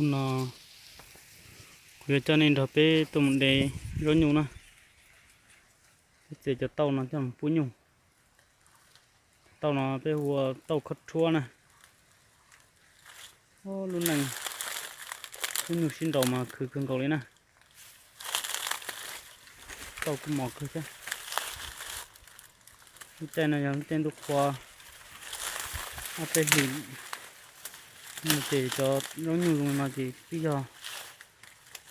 Hnub no kuv yuav coj nej nrog peb tuaj mus de zaub nyuj na. Peb txiav cov tauj no coj mus pub nyuj. Tauj no peb hu ua tauj khob rhuab na. Lub neej pub nyuj sib nraus mas khwv kawg nkaus li na. Tauj kuj mos kawg thiab. Lub caij no yog lub caij ntuj qhua, ob peb hlis no ces cov zaub nyuj zoo no ces twb yog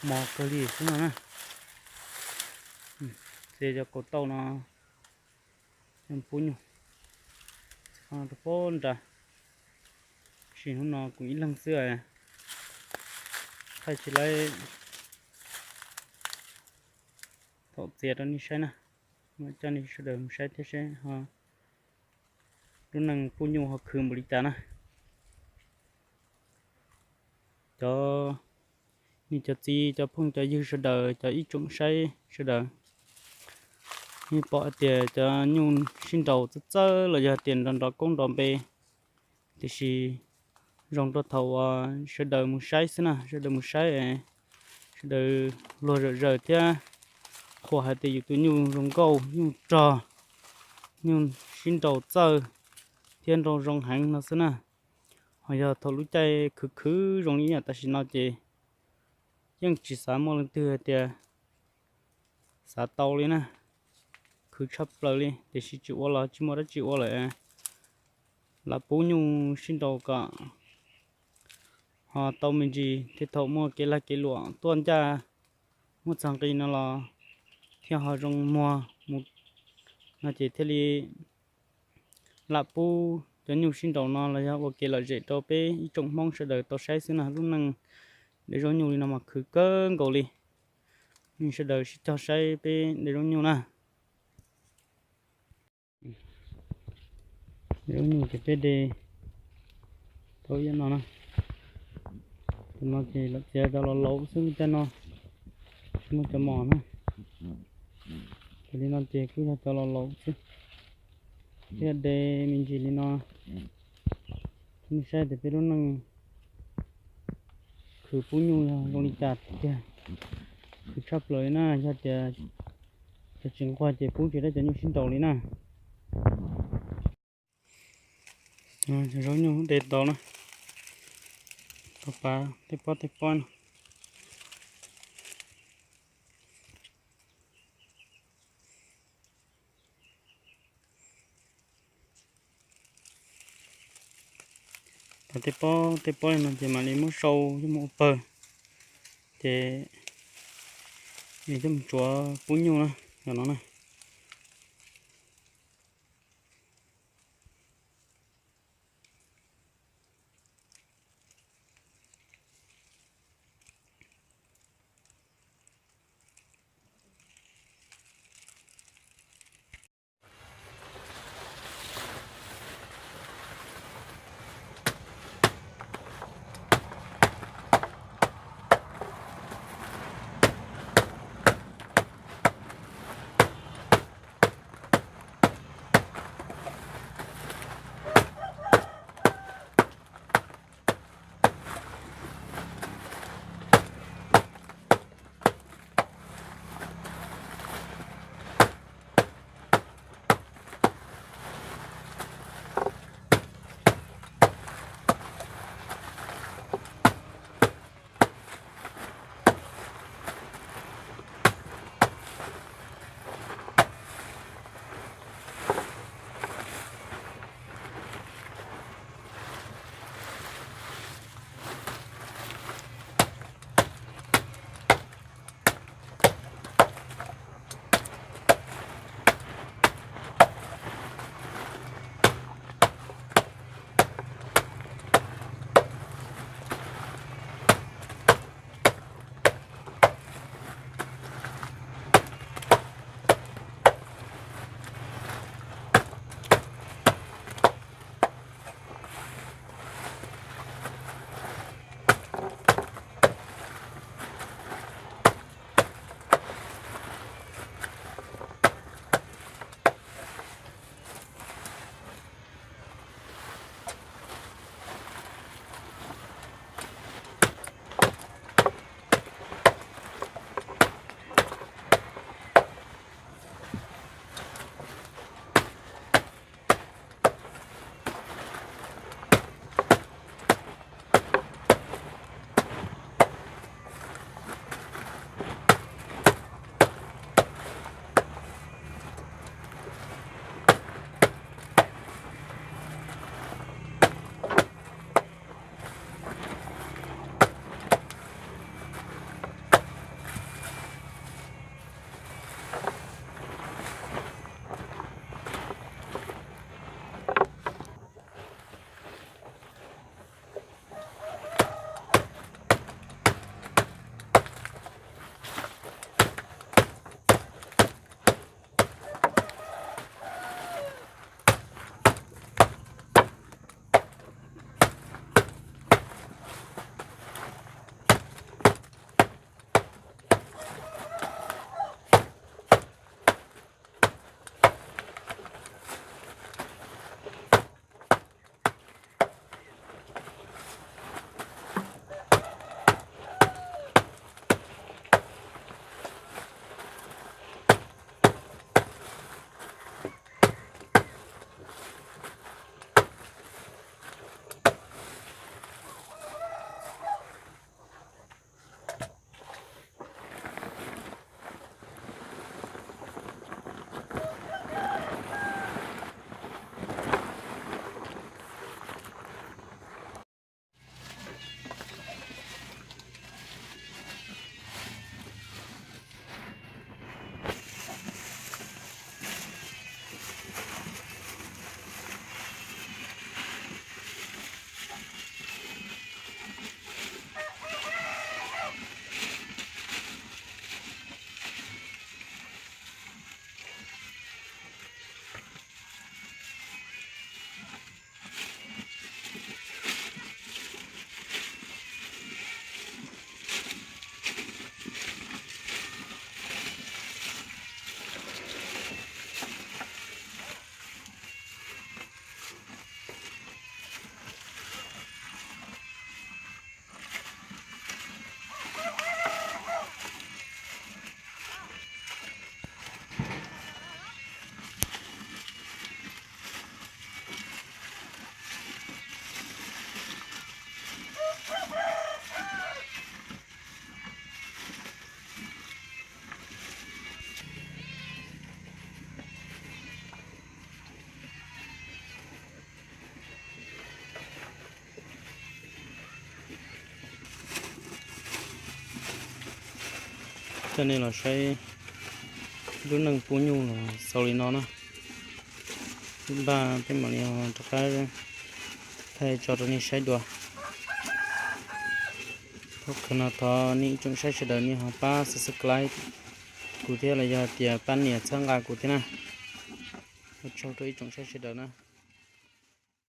mos kawg li xwb no na. Txiav cov kaus tauj no pub nyuj rau pab nra. Sim hnub no kuv ib leeg xwb, thaij tsis laib thaum txiav rau nej saib na. Coj nej sawv daws mus saib thiab seb lub neej pub nyuj ho khwv npaum li cas na. Cov, nej cov txiv cov phooj cov ywg sawv daws, cov ib tsoom saib sawv daws, nej pom hais tias cov nyuj sib nraus txawj txawj los yog tias nrov nrov koob nrov npe, tiam sis zoo rau thaum uas sawv daws mus saib xwb na, sawv daws mus saib, sawv daws luag zawm zaws thiab qhuas hais tias yus tus nyuj zoo nkauj, nyuj rog, nyuj sib nraus txawj thiab nrau zoo heev no xwb na. Ho yog thaum lub caij khwv khwv zoo li tam sim no ces yeej tsis xav muaj leej twg hais tias xav tau li na. Khwv tshaj plaws li, tiam sis tsis ua los tsis muaj dab tsi ua lawm. Lam pub nyuj sib nraus kom ho tau me ntsis, thiaj thaum muaj kev lag kev luam tuaj ncaj muaj txog nqi no los thiaj ho zoo muag mus no ces thiaj li lam pub cov nyuj sib nraus no los yog ua kev lom zem rau peb ib tsoom Hmoob sawv daws tau saib xwb na. Lub neej de zaub nyuj li no mas khwv kawg nkaus li. Nej sawv daws sib cog saib peb de zaub nyuj na. De zaub nyuj ces peb de tau ib yam no na. Tus no ces lam txiav cov laus laus xwb, tej no tsis muaj cov mos na. Ces li no ces kuj yog cov laus laus xwb. Thiaj de me ntsis li no. Nej saib tias peb lub neej khwv pub nyuj yog zoo li cas tiag. Khwv tshaj plaws li na, yog tias cov tsis nquag ces pub tsis dab cov nyuj sib nraus li na. Cov zaub nyuj de tau na, tau pav tej pob tej pob no. Tau tej pob tej pob li no ces mam li muab sau coj mus ua pawg, ces coj mus tsuav pub nyuj na, no na. Coj nej los saib lub neej pub nyuj los xaus li no na. Ib npaj peb mam li rov qab thaij tso rau nej saib dua. Thaum kawg no thov nej ib tsoom saib sawv daws nej ho pab subscribe kuv thiab los yog tias pab nias txhawb nqa kuv thiab na. Ua tsaug rau ib tsoom saib sawv daws na.